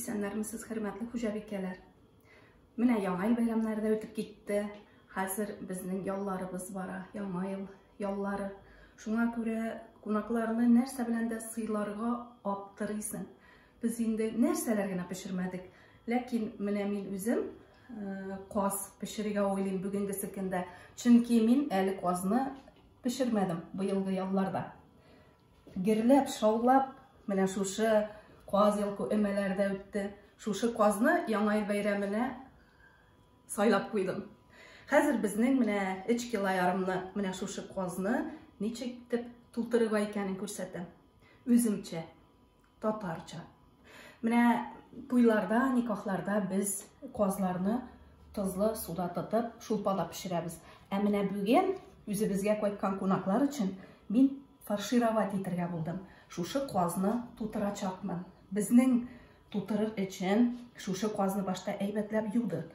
Исәннәрмесез, хөрмәтле хуҗабикәләр. Менә Яңа ел бәйрәмнәре дә үтеп китте. Хәзер безнең ялларыбыз бара, Яңа ел яллары. Шуңа күрә кунакларны нәрсә белән дә сыйларга аптырыйсың. Без инде нәрсәләр генә пешермәдек. Ләкин менә мин үзем каз пешерергә уйлыйм бүгенгесе көндә. Чөнки мин әле казны пешермәдем быелгы ялларда. Гөрләп, шаулап, менә шушы каз йолку өмәләр дә үтте. Шушы казны Яңа ел бәйрәменә сайлап куйдым. Хәзер безнең менә 3 кило ярымны менә шушы казны ничек итеп тутырырга икәнен күрсәтәм. Үземчә. Татарча. Менә туйларда, никахларда без казларны тозлы суда тотып, шулпада пешерәбез. Ә менә бүген үзебезгә кайткан кунаклар өчен мин фаршировать итергә булдым. Шушы казны тутырачакмын. Безнең тутырыр өчен шушы казны башта әйбәтләп юдык.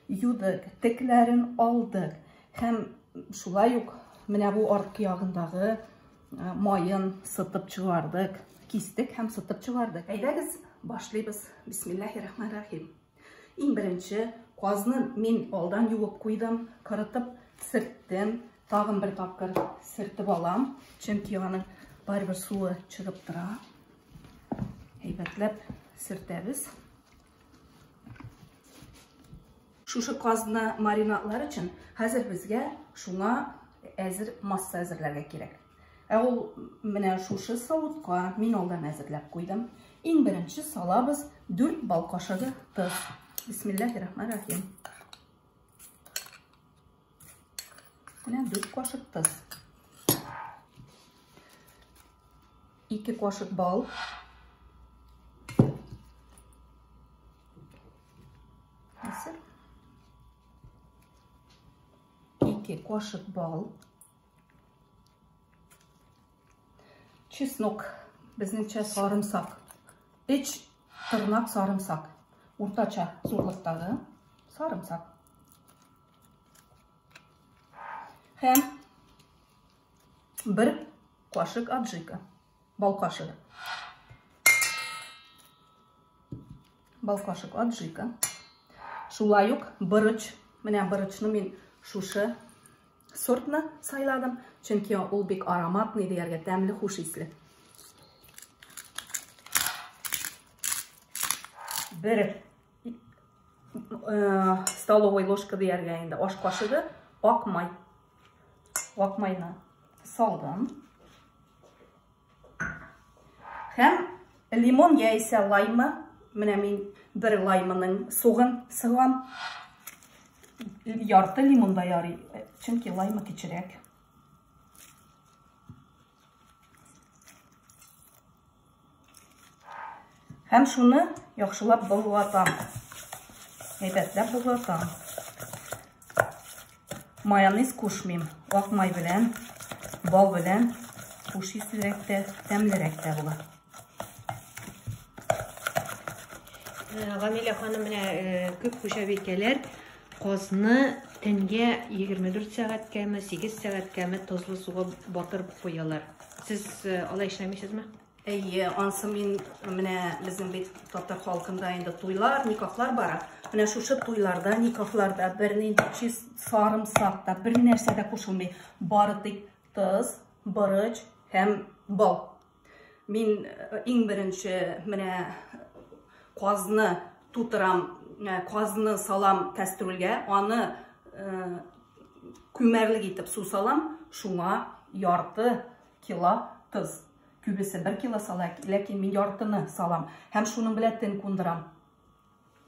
Юдык, текләрен алдык һәм шулай ук менә бу арткы ягындагы майын сытып чыгардык, кистек һәм сытып чыгардык. Әйдәгез, башлыйбыз. Бисмиллаһи-рахмани-рахим. Иң беренче казны мин алдан юып куйдым, корытып сөрттем. Тагын бер тапкыр сөртеп алам, чөнки аның барыбер суы чыгып тора. Әйбәтләп сөртәбез. Шушы казны маринадлар өчен хәзер безгә шуңа әзер масса әзерләргә кирәк. Ә ул менә шушы савытка мин алдан әзерләп куйдым. Иң беренче салабыз 4 бал кашыгы тоз. Бисмиллаһир-рахманир-рахим. Менә 4 кашык тоз. 2 кашык бал. Хәзер 2 кашык бал. Чеснок, безнеңчә сарымсак. 3 тырнак сарымсак. Уртача зурлыктагы сарымсак. Һәм бер кашык аджика, бал кашыгы. Бал кашык аджика. Шулай ук борыч. Менә борычны мин шушы сортны сайладым, чөнки ул бик ароматный дияргә, тәмле, хуш исле. Бер столовый ложка дияргә инде аш кашыгы ак май. Ак майны салдым. Һәм лимон яисә лайма. Менә мин бер лайманың сугын сыгам. Ярты лимон да ярый, чөнки лайма кечерәк. Һәм шуны яхшылап болгатам. Әйбәтләп болгатам. Майонез кушмыйм. Ак май белән, бал белән хуш ислерәк тә, тәмлерәк тә була. Гамилә ханым, менә күп хуҗабикәләр казны төнгә 24 сәгатькәме, 8 сәгатькәме тозлы суга батырып куялар. Сез алай эшләмисезме? Әйе, ансы мин менә безнең бит татар халкында инде туйлар, никахлар бара. Менә шушы туйларда, никахларда бернинди чист сарымсак та, бер нәрсә дә кушылмый. Бары тик тоз, борыч һәм бал. Мин иң беренче менә казны тутырам, казны салам кастрюльгә, аны күмәрлек итеп су салам, шуңа ярты кило тоз. Күбесе 1 кило сала, ләкин мин яртыны салам һәм шуның белән төн кундырам.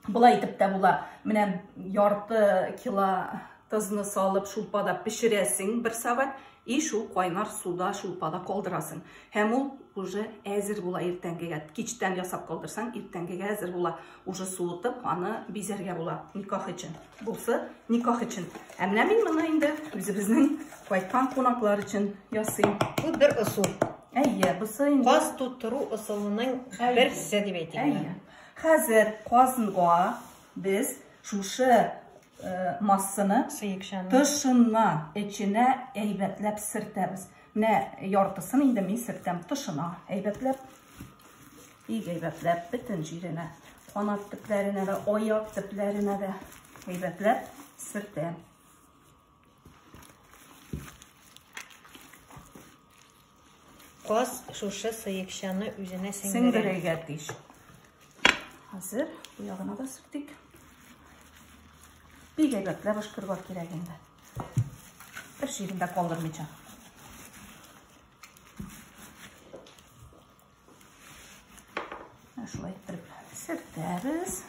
Болай итеп тә була. Менә ярты кило тозны салып шулпада пешерәсең бер сәгать и шул кайнар суда шулпада калдырасың. Һәм ул уже әзер була иртәнгегә. Кичтән ясап калдырсаң, иртәнгегә әзер була. Уже суытып, аны бизәргә була никах өчен. Булсы никах өчен. Ә менә мин моны инде үзебезнең кайткан кунаклар өчен ясыйм. Бу бер ысул. Әйе, бусы инде. Каз тутыру ысулының берсе дип әйтик. Әйе. Хәзер казга без шушы массаны сыекчаны тышына, эченә әйбәтләп сөртәбез. Менә яртысын инде мин сөртәм тышына әйбәтләп. Бик әйбәтләп бөтен җиренә. Канат төпләренә дә, аяк төпләренә дә әйбәтләп сөртәм. Каз шушы сыекчаны үзенә сеңдерә. Сеңдерергә тиеш. Хәзер бу ягына да сөртик. Бик әйбәтләп ышкырга кирәк инде. Бер җирен дә калдырмыйча. Шулай иттереп сөртәбез.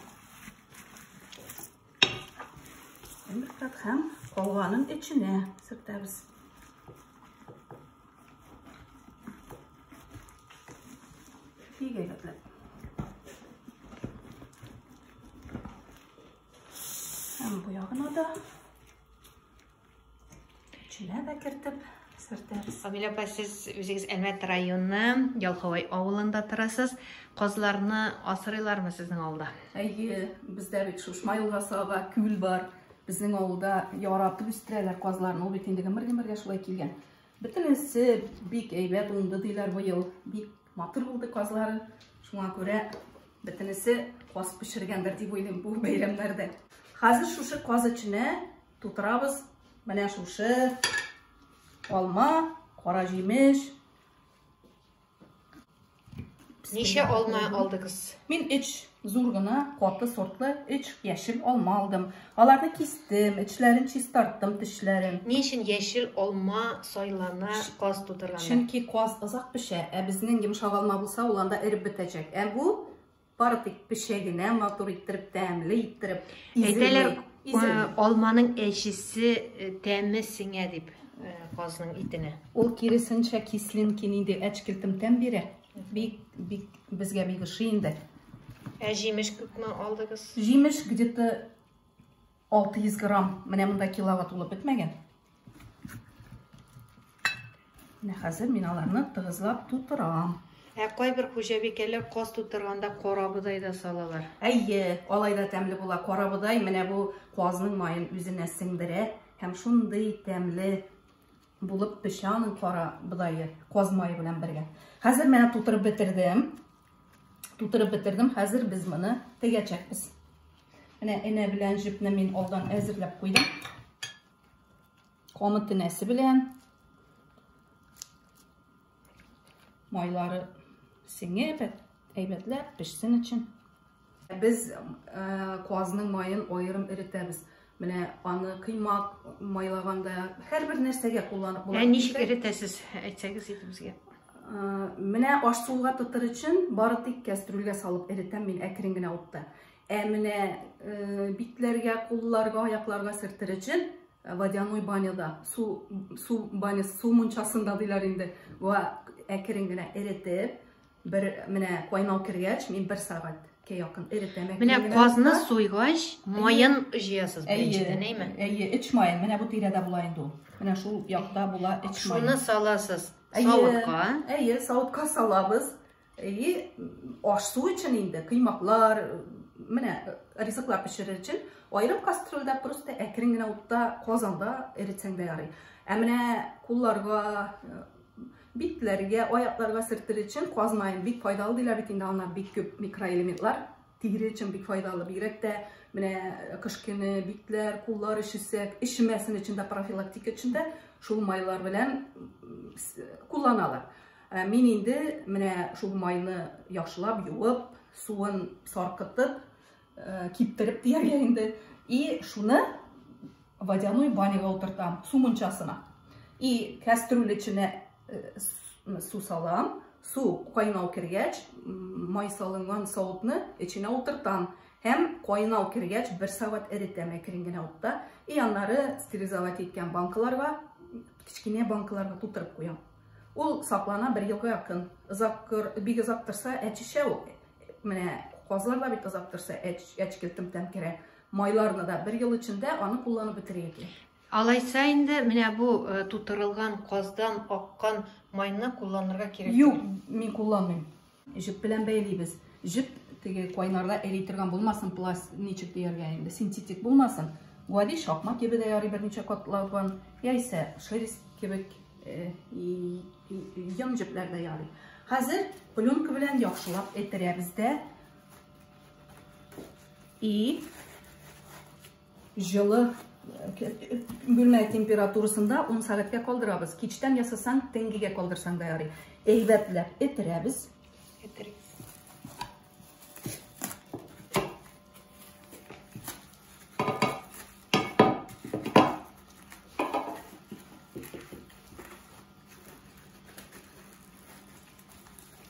Һәм калганын эченә сөртәбез. Бик әйбәтләп. Һәм бу ягына да эченә дә кертеп сөртәбез. Камилә апа, сез үзегез Әлмәт районы Ялхавай авылында торасыз. Казларны асрыйлармы сезнең авылда? Әйе, бездә бит Шушма елгасы ага, күл бар. Безнең авылда яратып үстерәләр казларны. Ул бит инде гомер-гомергә шулай килгән. Бөтенесе бик әйбәт уңды диләр быел. Бик матур булды казлары. Шуңа күрә бөтенесе каз пешергәндер дип уйлыйм бу бәйрәмнәрдә. Хәзер шушы каз эченә тутырабыз менә шушы алма, кара җимеш. Ничә алма алдыгыз? Мин өч зур гына каты сортлы өч яшел алма алдым. Аларны кистем, эчләрен чистарттым, тешләрен. Ни өчен яшел алма сайлана каз тутырганда? Чөнки каз озак пешә, ә безнең йомшак алма булса, ул анда эреп бетәчәк. Ә бу бары тик пешә генә, матур иттереп, тәмле иттереп, Әйтәләр, изелми. Алманың әчесе тәме сеңә дип казның итенә. Ул киресенчә кислинки нинди әчкелтем тәм бирә. Бик, бик безгә бик ошый инде. Ә җимеш күпме алдыгыз? Җимеш где-то 600 грамм. Менә монда килога тулып бетмәгән. Менә хәзер мин аларны тыгызлап тутырам. Ә кайбер хуҗабикәләр каз тутырганда карабодай да салалар. Әйе, алай да тәмле була. Карабодай менә бу казның маен үзенә сеңдерә һәм шундый тәмле булып пешә аның карабодае каз мае белән бергә. Хәзер менә тутырып бетердем. Тутырып бетердем. Хәзер без моны тегәчәкбез. Менә энә белән җепне мин алдан әзерләп куйдым. Камыт энәсе белән майлары сеңеп, әйбәтләп пешсен өчен. Без казның маен аерым эретәбез. Менә аны кыймак майлаганда һәрбер нәрсәгә кулланып була. Ә ничек эретәсез? Әйтсәгез иде безгә. Менә аш-суга тотыр өчен бары тик кәстрүлгә салып эретәм мин әкрен генә утта. Ә менә битләргә, кулларга, аякларга сөртер өчен водяной баняда, су, су баня, су мунчасында диләр инде. Ва әкрен генә эретеп, бер менә кайнау кергәч, мин бер сәгатькә якын эретәм. Менә казны суйгач, маен җыясыз беренчедән, әйме? Әйе, эч маен. Менә бу тирәдә була инде ул. Менә шул якта була эч мае. Шуны саласыз савытка. Әйе, савытка салабыз. Әйе, аш-су өчен инде кыймаклар, менә ризыклар пешерер өчен аерым кастрюльдә просто әкрен генә утта, казанда эретсәң дә ярый. Ә менә кулларга, битләргә, аякларга сөртер өчен каз маен бик файдалы диләр бит инде, анда бик күп микроэлементлар тире өчен бик файдалы. Бигрәк тә менә кыш көне битләр, куллар өшесә, өшемәсен өчен дә, профилактика өчен дә шул майлар белән кулланалар. Мин инде менә шул майны яхшылап юып, суын саркытып, киптереп дияргә инде, и шуны водяной баняга утыртам, су мунчасына. И кастрюль эченә су салам, су кайнау кергәч, май салынган савытны эченә утыртам. Һәм кайнау кергәч, бер сәгать эретәм әкрен генә утта. И аннары стерилизовать иткән банкаларга, кечкенә банкаларга тутырып куям. Ул саклана бер елга якын. Озак, бик озак торса, әчешә ул. Менә казлар да бит озак торса, әчкелтем тәм керә. Майларны да бер ел эчендә аны кулланып бетерергә кирәк. Алайса инде менә бу тутырылган каздан аккан майны кулланырга кирәк. Юк, мин кулланмыйм. Җеп белән бәйлибез. Җеп теге кайнарда эри торган булмасын, пласт ничек дияргә инде, синтетик булмасын. Гади шакмак кебек дә ярый, берничә катланган, яисә шерсть кебек йон җепләр дә ярый. Хәзер пленка белән яхшылап этерәбез дә. И җылы бүлмә температурасында 10 сәгатькә калдырабыз. Кичтән ясасаң, төнгегә калдырсаң да ярый. Әйбәтләп этерәбез. Этерегез.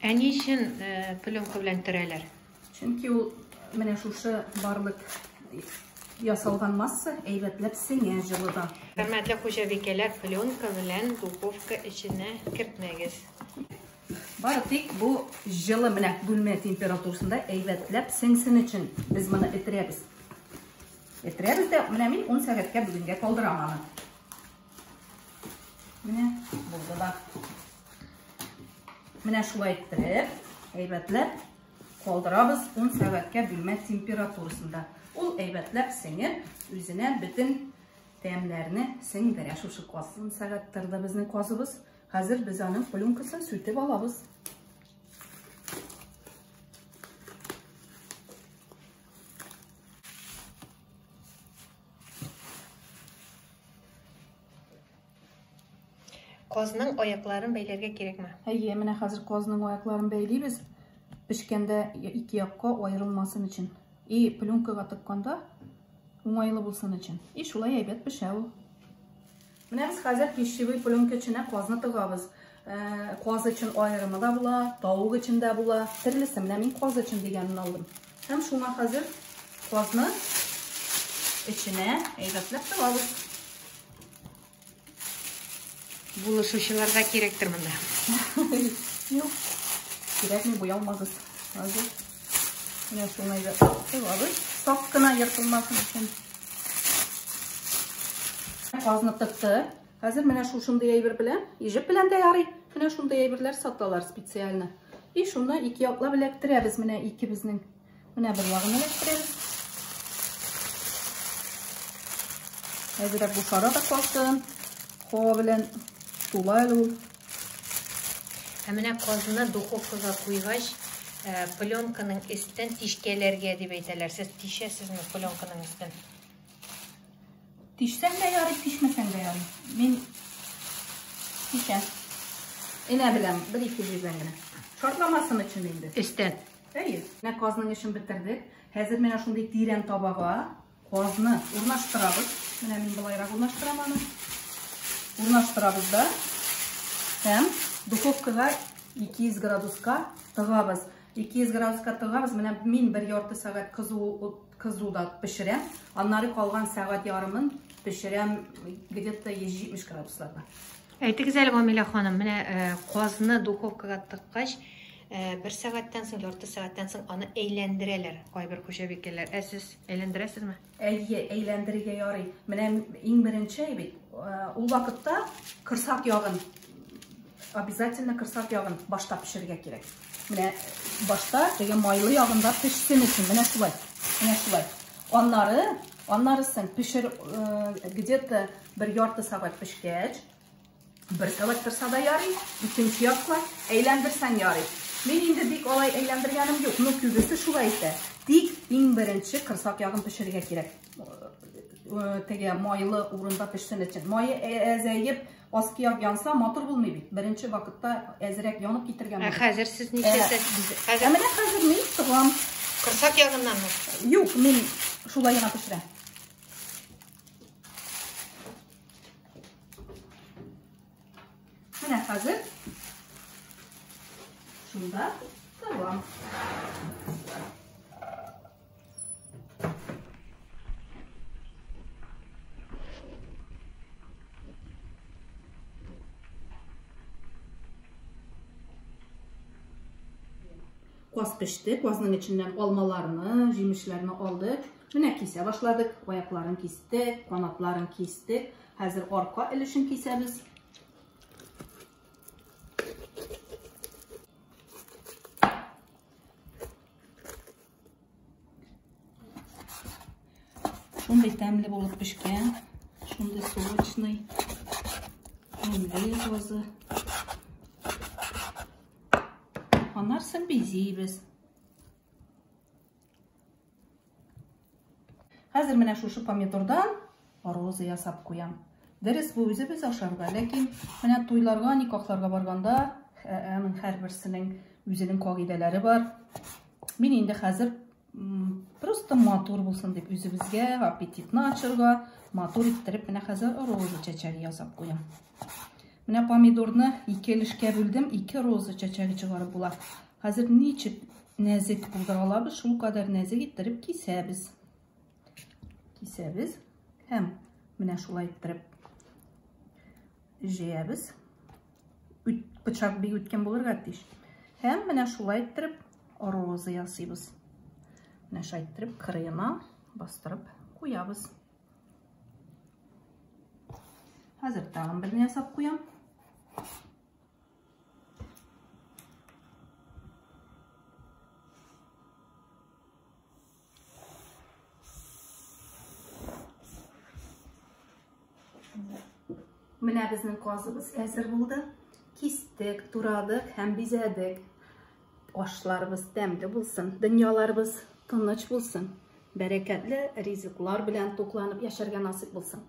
Ә ни өчен пленка белән төрәләр? Чөнки ул менә шушы барлык ясалган масса әйбәтләп сеңә җылыда. Хөрмәтле хуҗабикәләр, пленка белән духовка эченә кертмәгез. Бары тик бу җылы менә бүлмә температурасында әйбәтләп сеңсен өчен без моны этерәбез. Этерәбез дә, менә мин 10 сәгатькә бүгенгә калдырам аны. Менә булды да. Менә шулай иттереп, әйбәтләп калдырабыз 10 сәгатькә бүлмә температурасында. Ул әйбәтләп сеңеп, үзенә бөтен тәмнәрне сеңдерә. Шушы каз 10 сәгать торды безнең казыбыз. Хәзер без аның пленкасын сүтеп алабыз. Казның аякларын бәйләргә кирәкме? Әйе, менә хәзер казның аякларын бәйлибез. Пешкәндә ике якка аерылмасын өчен. И пленкага тыкканда уңайлы булсын өчен. И шулай әйбәт пешә ул. Менә без хәзер пищевой пленка эченә казны тыгабыз. Каз өчен аерымы да була, тавык өчен дә була. Төрлесе. Менә мин каз өчен дигәнен алдым. Һәм шуңа хәзер казны эченә әйбәтләп тыгабыз. Булышучыларга кирәктер монда. Юк, кирәкми, буялмагыз. Хәзер менә шуны әйбәтләп тыгабыз. Сак кына ертылмасын өчен. Казны тыкты. Хәзер менә шушындый әйбер белән, ижеп белән дә ярый. Менә шундый әйберләр саталар специально. И шуны ике яклап эләктерәбез менә икебезнең. Менә бер ягын эләктерәбез. Әзрәк бушара да калсын. Һава белән тула әле ул. Ә менә казны духовкага куйгач, пленканың өстен тишкәләргә дип әйтәләр. Сез тишәсезме пленканың өстен? Тишсәң дә ярый, тишмәсәң дә ярый. Мин тишәм. Энә белән бер-ике җирдән генә. Шартламасын өчен инде. Өстен. Әйе. Менә казның эшен бетердек. Хәзер менә шундый тирән табага казны урнаштырабыз. Менә мин былайрак урнаштырам аны. Урнаштырабыз да. Һәм духовкага 200 градуска тыгабыз. 200 градуска тыгабыз. Менә мин бер ярты сәгать кызуда пешерәм. Аннары калган сәгать ярымын пешерәм где-то 170 градусларда. Әйтегез әле, Гамилә ханым, менә казны духовкага тыккач, бер сәгатьтән соң, ярты сәгатьтән соң аны әйләндерәләр кайбер хуҗабикәләр. Ә сез әйләндерәсезме? Әйе, әйләндерергә ярый. Менә иң беренче бит, ул вакытта кырсак ягын, обязательно кырсак ягын башта пешерергә кирәк. Менә башта теге майлы ягында пешсен өчен, менә шулай, менә шулай. Аннары, аннарысын пешер, где-то бер ярты сәгать пешкәч, бер сәгать торса да ярый, икенче якка әйләндерсәң ярый. Мин инде бик алай әйләндергәнем юк, но күбесе шулай итә. Тик иң беренче кырсак ягын пешерергә кирәк. Теге майлы урында пешсен өчен. Мае әзәеп, аскы як янса, матур булмый бит. Беренче вакытта әзрәк янып китергән Ә була. хәзер сез нишләсез? Ә Хәзер менә хәзер мин тыгам. кырсак ягыннанмы? Юк, мин шулай гына пешерәм. Менә хәзер шунда тыгам. Каз пеште, казның эченнән алмаларны, җимешләрне алдык. Менә кисә башладык, аякларын кистек, канатларын кистек. Хәзер арка өлешен кисәбез. Шундый тәмле булып пешкән, шундый сочный, тәмле казы. Аннарсын бизибез. Хәзер менә шушы помидордан роза ясап куям. Дөрес, бу үзебез ашарга, ләкин менә туйларга, никахларга барганда, аның һәрберсенең үзенең кагыйдәләре бар. Мин инде хәзер просто матур булсын дип үзебезгә аппетитны ачырга, матур иттереп менә хәзер роза чәчәге ясап куям. Менә помидорны ике өлешкә бүлдем, ике роза чәчәге чыгарып була. Хәзер ничек нәзек булдыра алабыз, шул кадәр нәзек иттереп кисәбез. Кисәбез һәм менә шулай иттереп җәябез. Пычак бик үткен булырга тиеш. Һәм менә шулай иттереп роза ясыйбыз. Менә шулай иттереп кырыена бастырып куябыз. Хәзер тагын берне ясап куям. Менә безнең казыбыз әзер булды. Кистек, турадык һәм бизәдек. Ашларыбыз тәмле булсын, дөньяларыбыз тыныч булсын. Бәрәкәтле ризыклар белән тукланып яшәргә насыйп булсын.